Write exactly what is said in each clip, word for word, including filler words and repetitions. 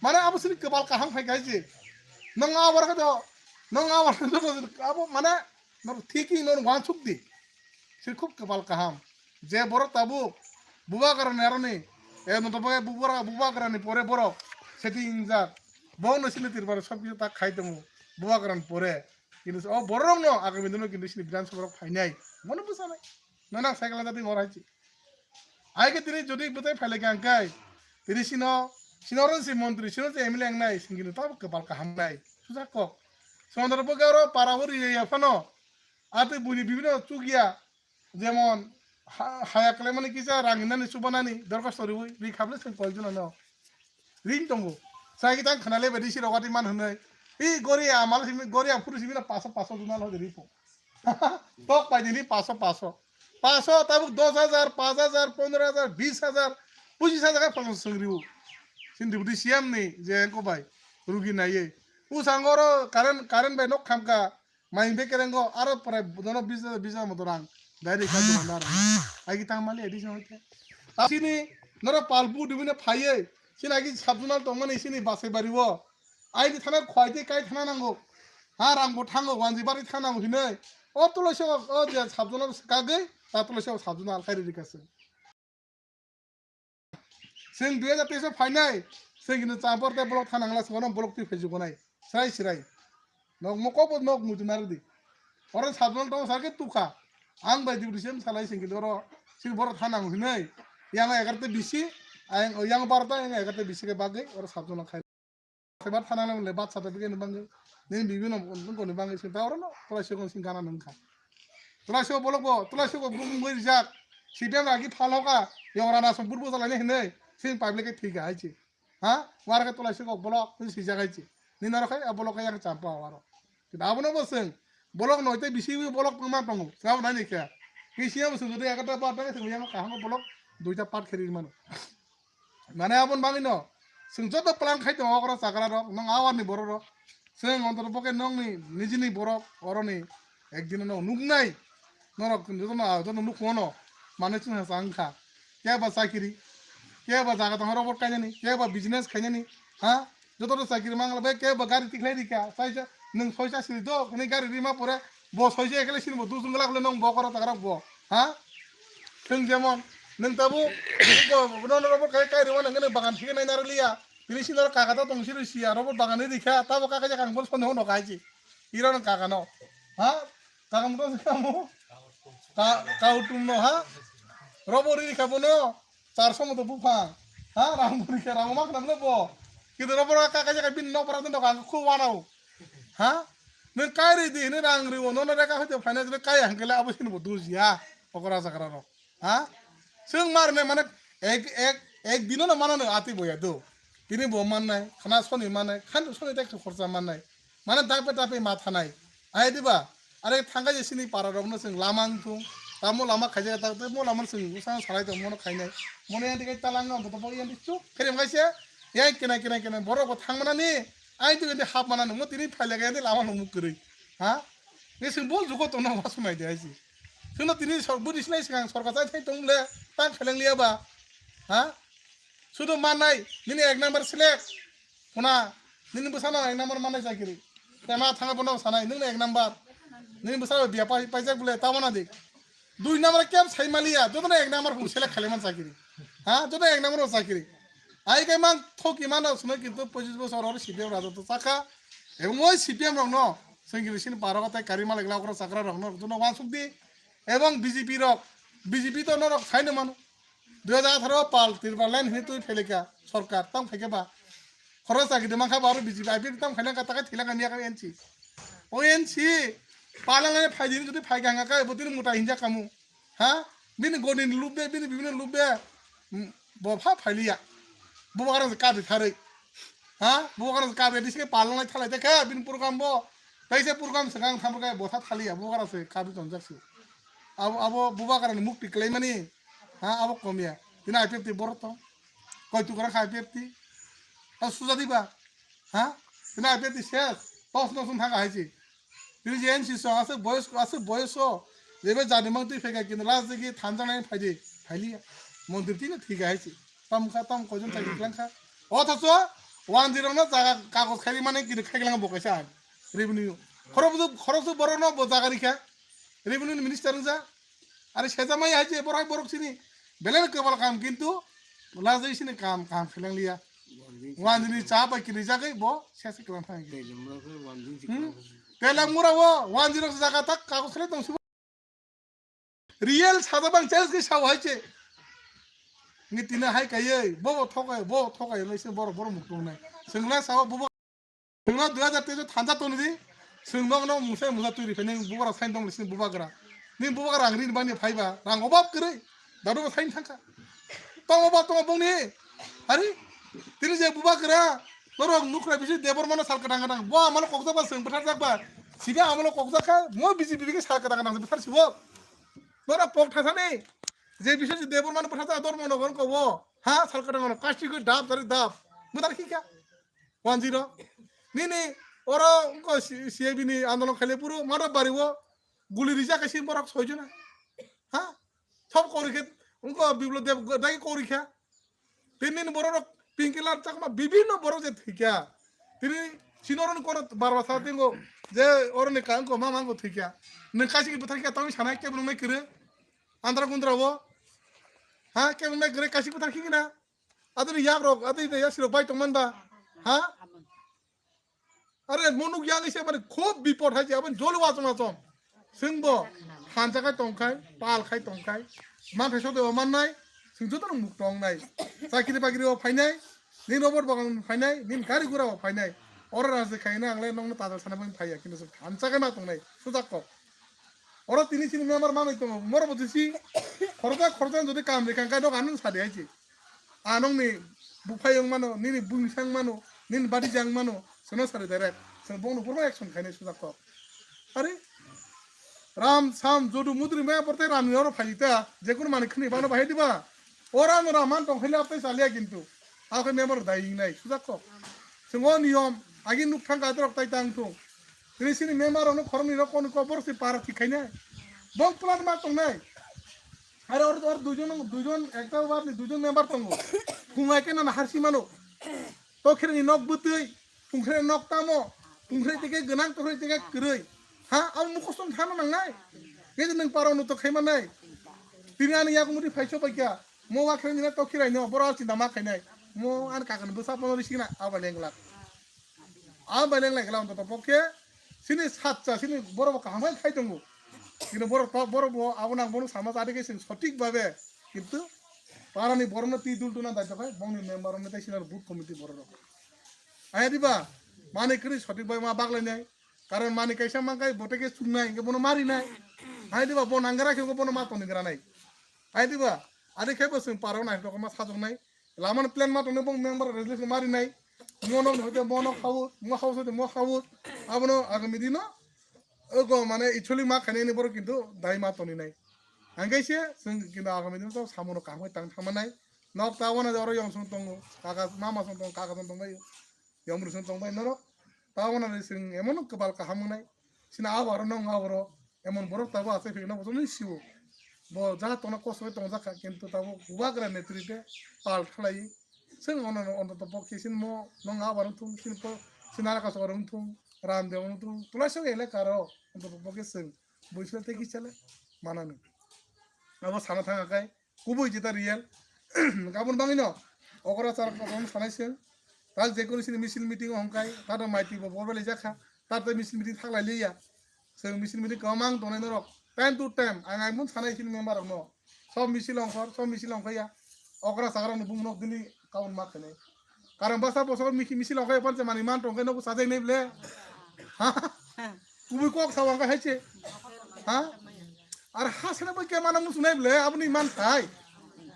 Mane abo sini kwpal kaham khai kaise. Nang awar khe do, nang awar khe do, abo mane nor thinking nor wansuk di. Sini khub kwpal kaham. Je borok tabuk bubagra ni aroni, e no to bubagra, bubagra ni pore borok setting jak. Bo no sini tirbar sob kisu tak khai tongo. Bubagra ni pore. Kintu o borok no agami dino kintu sini Bidhan Sabha rok phainai. Mono bwsanai. Nang cycle da di mor hai chi. Ai khe tini jodi bwtai phaile khe ang kai. Tini sino, sino ron si montri, sino si M L A ang nai, singkini tabuk kwpal kaham nai. Susa kok. Sondro bo garo para hori ya phano. Ate buni bibino chukya. Jemon ha-, haya klemani kisa rang hinani subanani dorkhasto riwi, ri khable sing koi jona no. Ring tongo. Sai ki tang khanale bedi si rogati man hwnai. I gori amal simi, gori aphuru simi na paso paso jona lo ripo. Tok pai dini paso paso. Paso tabuk dos hajar, pach hajar, pondro hajar, bis hajar, pochis hajar khe paso sengriu. Sin deputy C M ni je engko bai rugi naiye. U sangoro current, current bai nok khamka, mai be kerengo, aro pore dono bis hajar, bis hajar moto rang. Dai ni kha dono rang. Ai ki tang mali addition hoite. Sini noro palpu dubine phaiye. Sini ai ki sabjonal tongmani sini basai bariwo. Aini thana khwai tei kai thana nango. Ha, rangbo thango, wanji bari thana nango hinoi. O tulaisa o je sabjona kagwi, ta tulaisa o sabjona alkhai rikha se. Sing dui hajar teis o phainai, sing kini champor tei block thana ngla sing ono block twi phaijugonai. Srai srai. Nok mokok bo nok muitu nardi. Oro sabjona tong sake tukha. Ang bai dibri sem salai sing kini oro sing borok thana nango hinoi. Yang egarta bisi, yang, yang barta, yang egarta bisi ke bagwi oro sabjona khai. Sebar thana le bat sata bigini bangwi. Nini bibino nungkoni bangwi sing ta orono tulaisio sing gana nungkha. Tulaisio bolok bo, tulaisio bo bumung goi rijak. C P M ragi phaloka, yong rana som purbo jalai ne hinoi. Sing public ke thika hai chi. Ha? War ke tulaisio bolok, ni sijak hai chi. Ni naro khai, a bolok yang champa waro. Kita abono bo sing. Bolok noite bisi bolok pangma tongo. Sabo nani kya. Kisi am sing de agata pa ta sing yang kahang bolok duita part kheri mano. Mane aboni bagwino chwng joto plan khai tongo okra chakra rok, nwng awarni borok rok. Chwng ontotopokhe nwngni nijini borok oroni ekdino nwng nuknai. Norok jotono, jotono nukhungno mane chwngno chang kha. Keba chakiri, keba jaga tongo robot kainani, keba business khainani, ha? Jotono chakiri mangla bai keba gari tikhlai rikha. Saisa nwng soisa siri do, kuni gari rima pore bo soisa ekle sini bo dusung glak le nwng bo okra chakra bo, ha? Chwng jemon, nwng tabuk, nono robot kai, kai rwmani hwnkheno bagan thikhe nai narwkliya. Tini sini oro kaka ta tong siro siya, robot bagan ri rikha, tabo kaka jak ang bol sonde hono kaiji. Iro no kaka no. Ha? Kaka mo to sikha mo? Ka, kautum no, ha? Robot ri rikha bono, charso mo to buphang. Ha? Rang bo rikha, rang mak nam le bo. Kintu robot kaka jak bin no para den kaka khu wanao. Ha? Nwng kai ri di, nwng rang ri wo, nono reka hoite finance le kai hangkele abo sini bo dujiya. Okra chakra rok. Ha? Chwng mar ne mane ek, ek, ek dino no mana no ati boya do. Tini bo mannai, khana soni mannai, khan soni tek khorcha mannai. Mane dape dape ma thanai. Ai diba? Are thangka je sini para rok no chwng lama wngthung. Tamo lama khaijak ta, tamo lama chwng usang salai tong mono khainai. Mono yang dikai talang no boto bo yang di chuk. Kherem kaise. Yang kena kena kena borok bo thang mana ni. Ai tu gede hap mana no mo tini phaile ga di lama no muk kwrwi. Ha? Ni chwng bo jugo tong no wasu nai de ai si. Chwngno tini sor-, budi sinai swkang sorkar chai thai tong le, tang kheleng liya ba? Ha? Sudo mannai, nini ek number select. Khuna, nini bwsano ek number mannai chakiri. Tema thanga bono sanai, nwngno ek number. Nini bwsano biya pai, paijak bole, ta mana dik. Dui number kep sai maliya, jotono ek number phung select khailaimani chakiri. Ha? Joto ek number bo chakiri. Ai kai mang thoki mano sumai kintu pochis bosor oro C P M rajotwo chakha. Ebong oi C P M rokno, chwng kini sini barok tai kari malik lak rok chakra rokno, jotono wansuk di. Ebong B J P rok, B J P to norok saino mano. Dui hajar atharo pal, Tripura line hini twi phailika sorkar, tamo phaikhe ba. Khorok chakri de mankha ba aro B J P, I P F T tamo phailangkha, takai thilangkha miya kha N C. O N C, palangnai phaidi hini jodi phaikha hangkha khe, bo tini muta hinjak kamu. Ha? Bini goni lubbe, bini bibini lubbe. Hmm, bo pha phailiya. Bo bagra se kadi tharwi. Ha? Bo bagra se kadi dise palangnai thalai de khe, bini program bo. Taise program se gang thamkha bo tha thaliya, bo bagra se kadi tonjak se. Abo, abo bo bagra ni mukti klaimani. Ha? Abo komya. Bini I P F T borok to. Koi tukra kha I P F T. Abo suja diba. Ha? Bini I P F T ses. Tos no sun thanga haisi. Tini je N C song aswk boyos, aswk boyoso jebe jani mang twi phaikha kintu last digi thanjaknai phaidi, phailiya. Mondir tini thika haisi. Tam kha, tam koijon chakri khlangkha. Othocho One zero no jaga kagos khairi mane kini khaiklang bo kaisa revenue. Khorok su, khorok su borok no bo jaga rikha. Revenue minister wngja. Are sejamai hai je borok hai borok sini. Belai kwbal kam kintu lajai sini kam, kam khalang liya. One zero ni cha bai kini jagai bo sesa kwlang thang. Hmm? Telamura wo one zero jaga tak kagos khairi tong. Real sada bang challenge ke sao hai che. Ni tina hai kai ei, bo bo thokai, bo thokai lai se boro boro muk tong nai. Sengla sao bo bo. Sengla dui hajar teis thansa tong di. Seng nok nok musa musa tui ri phai nang bubagra sain tong lisini bubagra. Ni bubagra rang rin bani phai ba, rang obab kere. Dadu ba sain thangka. Tong obab tong bong ni. Hari. Tini je bubagra. Norok nukra bisi Debbarma no sal kadang kadang. Bo amalo kokjak ba seng bwthar jak ba. Sibe amalo kokjak kha. Mo bisi bibi ke sal kadang kadang bwthar sibo. Nora pok thasani. Je biswajit Debbarma no bwthajak Dharmanagar ko wo. Ha, sal kadang ano kasti ko dap dari dap. Mutar khika. One zero. Nini oro ko C I B ni andolon khaile puro mada bari wo guli rijak kaisi borok soi jona. Ha? Thop kori khe ungko Biplab Deb dagi kori kha. Tini ni borok rok painkiller chakma bibinno borok je thikya. Tini sino rok ni kono barba sa tingo je oro ni kang ko mama ko thikya. Nung kaisi ki bwthar kya tangwi sanai kebo nung nai kiri. Andra gundra wo. Ha kebo nung nai kiri kaisi bwthar khingi na. Adini yak rok adini yak sirok bai tongman ba. Ha? Are monuk yang ise mane khub bipot hai je abon joli wachom wachom. Sengbo hansa khai tong khai, pal khai tong khai. Man khai sode o man nai, sing joto muk tong nai. Chakri bakri o phai nai, nin robot bagan phai nai, nin gari gura o phai nai. Oro rang se khai na angle nong na tajal sana bang phai ya, kintu hansa khai ma tong nai, sujak kok. Oro tini sini member manwi tongo, moro bo jisi khoroksa khoroksa jodi kam rikha khai dok anung sadi hai je. A nongni buphai wng mano, nini buisang mano, nini badija wng mano, sono sari direct. Sono bongno purba action khainai sujak kok. Are? Ram, Sam, Jodu, Mudri, Maya, Porte, Ram, ni oro phai ta, je kono mani khni bano bahai diba? O Ram, Ram, man tong khaile aptai salia kintu. Ako member dai nai, sujak kok. Sono niyom, agi nuk thang ka drok tai tang thung. Tini sini member ono khoroknwi rok kono kok borok se para thik khainai. Bong plan ma tongnai. Are or, or duijon, duijon, ekta ward ni duijon member tongo. Phungai khe nana harsi mano. Tokhirni nok bwtwi, pungkhre nok tamo, pungkhre tike gwnang, tokhre tike kwrwi. Ha, ang mukhosom thana nangnai. Khe nwng paro no to khaima nai. Tini ani yak muti phaiso baikya. Mo wa khe nina tokhirai no, boro chinta ma khainai. Mo an kakan bwsa pono risigna, aba lenglak. A bai lenglai kala onto pokhe sini satcha sini borok bo kaham khai tongo. Kintu borok to borok bo abo nang bono sama chari khe sini sotik babe kintu parani borokno twi dul tuna dai tokai bongni member rokno tei sini booth committee borok rok. Ai diba mani kri sotik bai ma baglai nai karon mani kaisa mangkai bote khe chungnai hingke bono mari nai. Ai diba bo nangara khe bono ma toni gra nai. Ai diba adi khe bo sini parok nai to ma sajok nai. Lamani plan ma tongnai bong member resolution mari nai. Mo nok hoite mo nok house, mo house hoite mo house. Abono agami dino ogo mane ichuli ma khainai ni borok kintu dai ma toni nai. Hangke se sing kintu agami dino to samono kahmai tang thama nai. Nok ta wana oro yong song tongo, kaka mama song tongo, kaka song tongo. Yomru song tongbai norok. Ta wana ni sing emon kwbal kaham wngnai. Sini abaro nong abaro emon borok tabo asai phikna bo tongni siwo. Bo jaga tongna kosto bai tongjak kha kintu tabo bubagra netrite pal khlai. Sing ono onto to pokhe sin mo nong abaro thung sin po sin araka soro thung ram de ono thung tulai song ele karo onto to pokhe sing buisle te kichale manani. Abo sana thanga kai. Kubui jeta real. Gabon bangino okra char kokon sanai se. Tal je kuni sini misil meeting hongkai, tato maiti bo borbeli jakha, tato misil meeting thaklai liya. Se misil meeting kamang tonai norok. Time to time, ang ang mun sanai sini member rokno. Sob misil hongkor, sob misil hongkaiya. Okra char rokni bung nok dili kaun ma khenai. Karon basa bosor miki misil hongkai panse mani man tongkai nobo sajai nai ble. Ha? Kubui kok sawang kai hai se. Ha? Ar hasene bo ke mana musunai ble aboni man thai.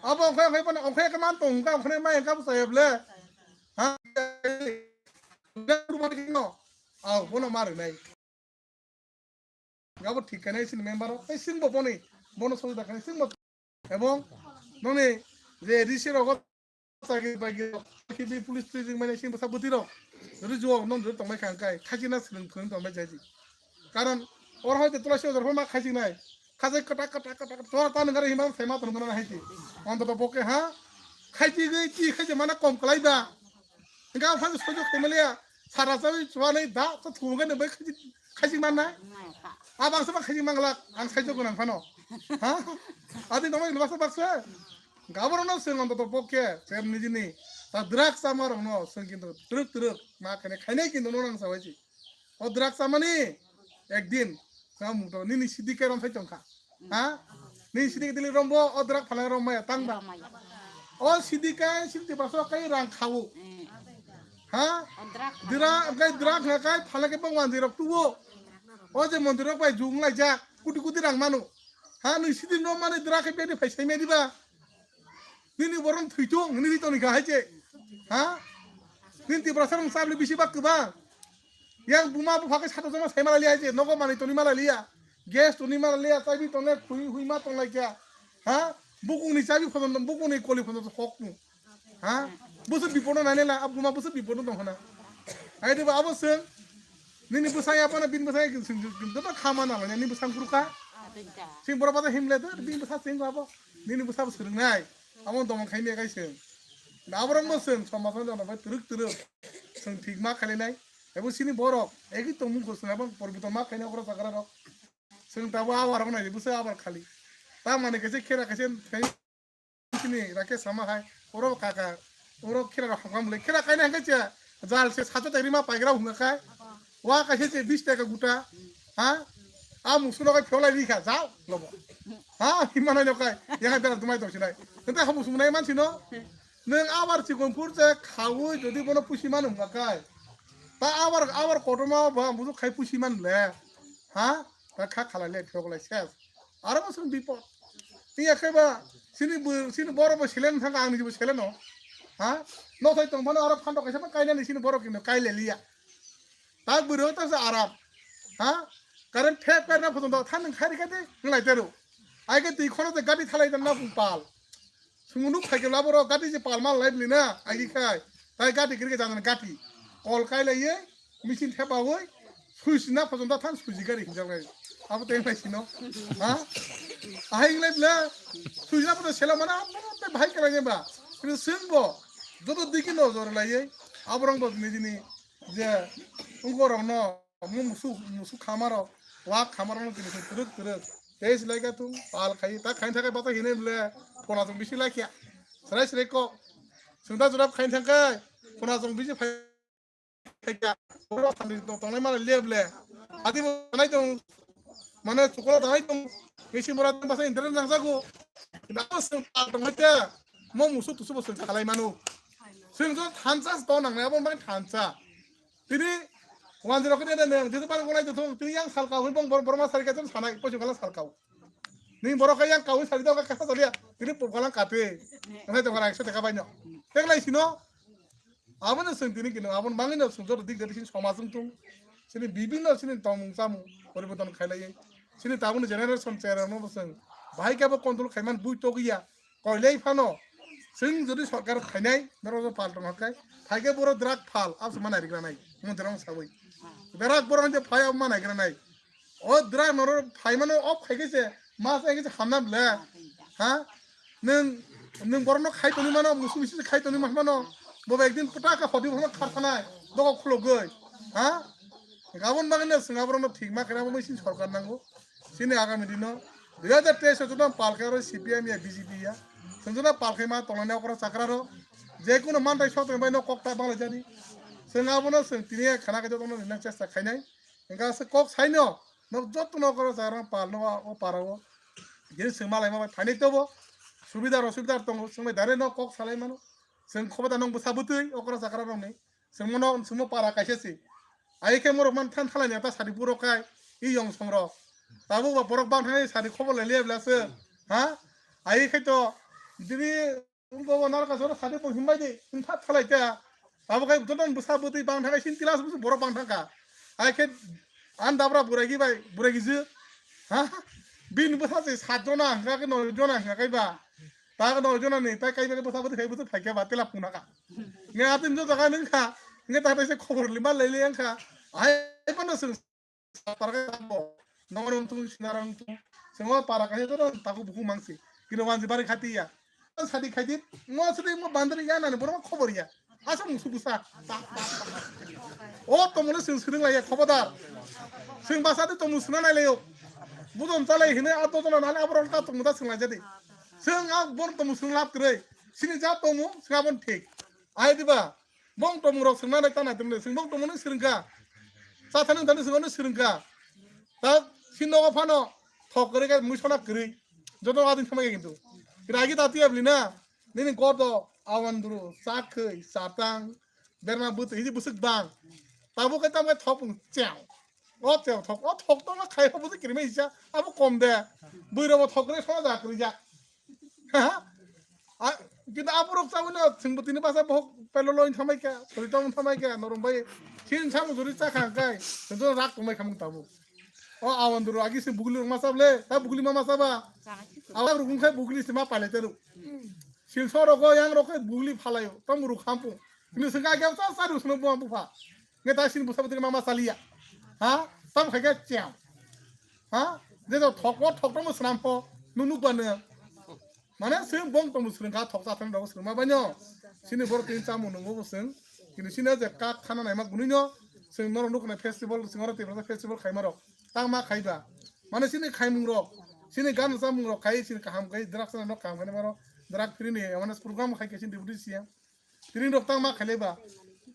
Abo okhai okhai pana okhai ke man tong ka okhai mai ka busai ble. Ha? Au bono mar nai. Gabo thik kanai sin member o. Ei sin bo boni. Bono soi da kanai sin bo. Ebong noni je risi rogo Sagi bagi rok, kibi police training mane sing basa bwtwi rok. Jodi juo nom jodi tongmai kha hwnkhai, khachi na swrwng phwrwng tongmai jaidi. Karon oro hai te tulasi ojor phama khachi nai. Khajai kata kata kata kata tora ta nang gari hima sai ma tong gana hai ti. Onto to boke ha. Khachi gei ti khachi mana kom kalai ba. Hingke ang phano sojok khaimaliya, sara chawi chuanai da to thumgani bai khaji, khaji mannai. Abang sama khaji manglak, ang saijo gunang phano. Ha? Adi nomai lubasa baksa. Gaborno sengam to pokke, sem nijini. Ta drugs sama rokno seng kintu truk truk ma kene khainai kintu no nang sawaji. O drugs samani ekdin samung to nini sidi kai rom sai tongkha. Ha? Nini sidi kai dili rombo o drugs phalai rom maya tang ba. O sidi kai sidi baso kai rang khawo. Ha? Drugs kai drugs na kai phalai ke bang wanjwi rok tuwo. O je mondir rok bai jung lai jak kuti kuti rang manu. Ha nini sidi no mani drugs kai bedi phai sai me diba. Nini borom thwitung nini toni kha hai che. Ha? Nini Tiprasa rong sabli bisi bak kwbang. Yang buma bupha khe sato joma sai mala liya je, nogo manwi toni mala liya. Gas toni mala liya, chabi tonle khui hui ma tonlai kya. Ha? Bukung ni chabi photon, bukung ni koli photon hok mu. Ha? Busu bipodo nai la, ab buma busu bipodo tong hana. Ai de ba abo seng. Nini bwsai apa na bin bwsai sing joto khama na nini bwsang kuru kha. Sing boro bata himle to bin bwsa sing abo. Nini bwsa swrwng nai. Amo domon khai me kai seng. Aborok mo seng, somajo jono bai twrwk twrwk. Seng thik ma khainai. Ebo sini borok, egi tongmung ko seng abang porbiton ma khainai okra chakra rok. Seng tabo abar rok nai, busa abar khali. Ta mane kaise khera kaise thai sini rake sama hai. Oro kaka, oro khera rok hamkam le. Khera kainai hangke cha, jal se sato tari ma paigra hunga kai. Wa kaise che bis taka guta. Ha? A musuno kai phola ri kha, jao, lobo. Ha? Himana no kai. Yang bera dumai tong sinai. Ente hamu sumunai man sino. Neng abar chikon pur je khawi jodi bono pusi man hunga kai. Ta abar, abar kotorma ba buju khai pusi man le. Ha? Ta kha khalai le phok lai ses. Aro mo sung bipod. Iya khe ba sini bu, sini boro bo selen thang ang ni bo selen no. Ha? No thai tong phano aro phanto kaisa ma kaina ni sini boro kino kai le liya. Ta bwrwi ta sa aram. Ha? Current thep kai na photo do than khai ri kai de nglai teru. Ai ke twi khono de gadi thalai dan na pal. Sungunu phaikhe laboro gati je palma laibli na, agi khai. Tai gati kirke janan gati. Kol kai laiye, machine thepa oi, switch na phojon da than switch gari hinjak lai. Abo tei mai sino. Ha? Ahai lai bla. Switch na phojon sela mana, abo te bhai kala ba. Kini sing bo. Joto diki no jor laiye. Aborong bo nijini je ungkorong no. Omo musu, musu khamaro, wak khamaro no tini twrwk twrwk. Tei silai ka tung, pal khai, ta khai thakai bata hinai ble, phona tong bisi laikya. Serai serai kok. Sungta jurap khai thakai, phona tong bisi phai kya. Oro sandi tong tongnai mala le ble. Ati mo nai tong, mane chukula tanai tong, misi mora tong basa internet nang jago. Ina sung pal tong kya, mo musu tusu bo sung khalai manu. Sung jo thansa to nang ne abo mai thansa. Tini wanjwi rok khe ne ne jete bar golai de thung tini yang sal kau bong bor borma sari ka chon sanai pochung kala sal kau. Ni borok ka yang kau sari da ka kasa salia tini pop kala kate. Ngai to kala ekso taka bai no. Tek lai sino. Abo no sung tini kino abo mangin no sung jor dik de sini somaj sung tung. Sini bibin no sini tong samu poriborton khailai. Sini tabuk ni generation chera no sung. Bahai ka bo control khaiman bui to giya. Koilai phano chwng jodi sorkar phainai norok paltong hakai phaikhe boro drug phal abse manai rikranai montrong sawi drug boro hanje phai abo manai granai o drug norok phaimano off khaikhe se mas khaikhe se hamna ble ha nwng nwng borokno khai tongwi mano musu misi khai tongwi mano bobo ekdin putaka hodi bono kharthanai dogo khulogoi ha gabon bagwi no chwng aborokno thik ma khe abo machine sorkar nango. Chini agami dino dui hajar teis o joto palkhe aro C P M ya B J P ya. Chwng joto palkhe ma tongnai okra chakra ro. Je kuno mantai sok tong bai no kok ta bangla jani. Chwng abono chwng tini khana khe joto no rinang chesta khainai. Engka se kok saino nok joto no okra chakra pal no o para o. Je chwng malai ma bai phainai tobo. Subidar osubidar tongo chwng bai dare no kok salai mano. Chwng khobada nong bwsa bwtwi okra chakra rok ni. Chwngmano, chwngmo para kaisa se. Ai khe morok man than thalai ni ta sadi puro kai. I yong song rok. Tabuk ba borok bang thani sadi khobor lai liya bla se. Ha? Ai khe to dini umbo bo narka soro sadi bo himbai di. Himtha thalai ta. Abo kai joton bwsa bwtwi bang thakai sin tilas bwsa borok bang thangka. Ai khe an dabra buragi bai, buragi je. Ha? Bin bwsa se sat jona hingka khe noi jona hingka kai ba. Ta no jona ni ta kai bwsa bwtwi khai bwtwi phai khe ba tela phunaka. Nge atin jo jaga nung kha, nge ta taise khobor lima lele yang kha. Ai pano sung parka bo. Nong rong tung sina rong tung. Sengwa para kai to ta ko buku mangsi. Kino wanji bari khati ya. Sadi khai di, mo sadi mo bandar ya na ni borok khobor ya. Asa musu busa. O tomungno chwng swrwng laiya khobodar. Chwng basa de tomung swrwng nai laio. Budon chalai hine a dodona nani aborok ta tomung ta swrwng lai jadi. Chwng a bon tomung swrwng lab kwrwi. Sini ja tomung swrwng abon thik. Ai diba? Bong tomung rok swrwng nai ta nai tongde. Chwng bong tomung ni swrwng kha. Sa thani thani chwng ni swrwng kha. Ta sin nogo phano thok kwrwi khe mui sona kwrwi. Joto adin samai kintu. Ragi ta tiya bli na. Nini godo, awandru, sakhwi, satang, berma bwtwi, hiji bwswk bang. Tabuk khe tamo khe thok pung cheng. O cheng thok, o thok tongma khai pho bwswk kirima hisa, abo kom de. Bwrwi rokbo thok rwi sona ja kwrwi jak. Ha? A, kintu aborok chawi no, chwngbo tini basa bohok pelo loin thamai kha, sori tamo thamai kha, norom bai. Chin samu juri cha khang kai, chwngno rak tongmai khamung tabuk. O awandru agi se bugli rok ma sable, ta bugli ma ma saba. Awandru khai bugli se ma pale teru. Silso rogo yang rogo bugli phalaio, tamo ruk hampu. Ini sengka agam sa sa rus no buang bupha. Nge ta sin busa buti mama salia. Ha? Tam khai ga chiam. Ha? Je to thok o thok mo snam po. Nunu bane. Mane sing bong to musring ka thok sa thang rogo sring ma banyo. Sini bor tin chamu nungo bo sing. Kini sini je ka khana nai ma guni no. Sing noro nuk na festival, sing oro tibra festival khai maro. Tang ma khai ba. Mane sini khai mung rok. Sini gan sa mung rok khai sini kaham khai drak sa no kaham khai maro. Drak free ni awareness program khai ke sini deputy C M. Tini rok tang ma khailai ba.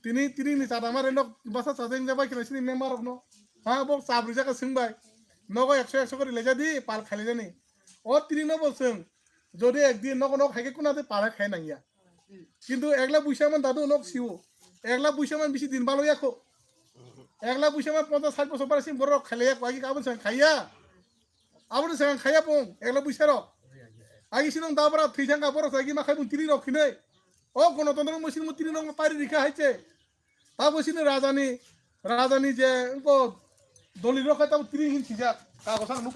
Tini, tini ni chada ma reno basa chada wng jabai khe sini member rok no. Ha, bo chabri jaka swng bai. Nogo ekso, ekso kori lejadi, pal khailai jani. O tini no bo swng. Jodi ekdin nogo nok haike kuna de pal khai nangya. Kintu egla buisa man dadu nok siwo. Egla buisa man bisi din balo yakho. Egla buisa man ponchas sait bosor bara sini borok khailai yakho, agi kabun sang khaiya. Aboni sakang khaya pung, egla buisa rok. Agi sinong dabra thwi thangka borok sa agi ma khai pung tini rok khinai. O gonotontro mo sinong tini rok pari rikha hai che. Tabo sini rajani, rajani je engko doli rok khai tabo tini hin sijak. Ka ko sang nuk